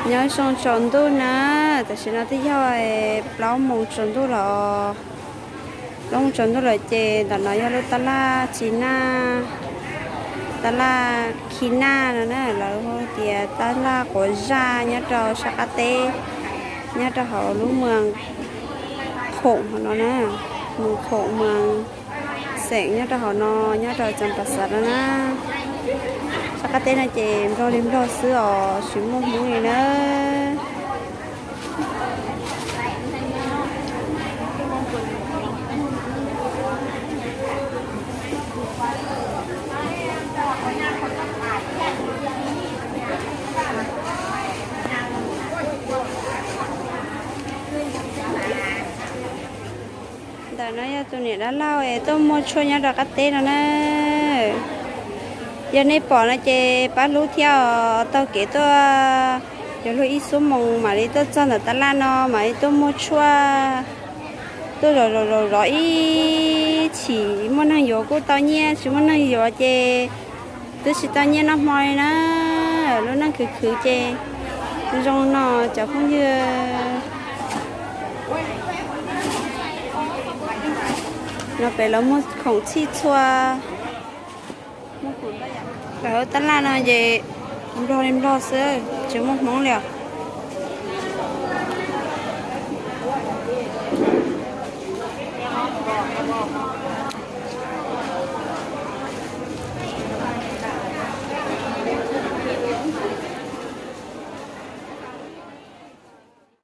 Nyob zoo tsaus ntuj na, tam sim no twb yog plaub moos tsaus ntuj lawm. Plaub moos tsaus ntuj lawm ces ntawm no yog lub tab laj Khi Na, tab laj Khi Na no na, lawv hu tias tab laj quav zaj nyob rau sab qab teb, nyob rau hauv lub moos Khoom hauv no na, moos Khoom, moos xeem nyob rau hauv no, nyob rau Cam Pas Xav no na. Sab qab teb no ces Nplog li Nplog xwb os, tsis muaj Hmoob li na. Ntawm no yog tus niam dab laug es tuaj muag tshuaj nyob rau qab teb no na. Yog nej pom no ces pab hlub thiab os, taug kev tuaj yuav luag ib xuab moos mam li tuaj txog ntawm tab laj no mam li tuaj muag tshuaj. Tuaj zov zov zov zov ib chim, muaj neeg yuav kuj tau nyiaj, tsis muaj neeg yuav ces twb tsis tau nyiaj noj hmo li na. Lub neej khwv khwv ces zoo no cov phooj ywg. No pem lawv muag khoom txhij txhua. Lawv tab laj no ces Nplog li Nplog xwb, tsis muaj Hmoob li os.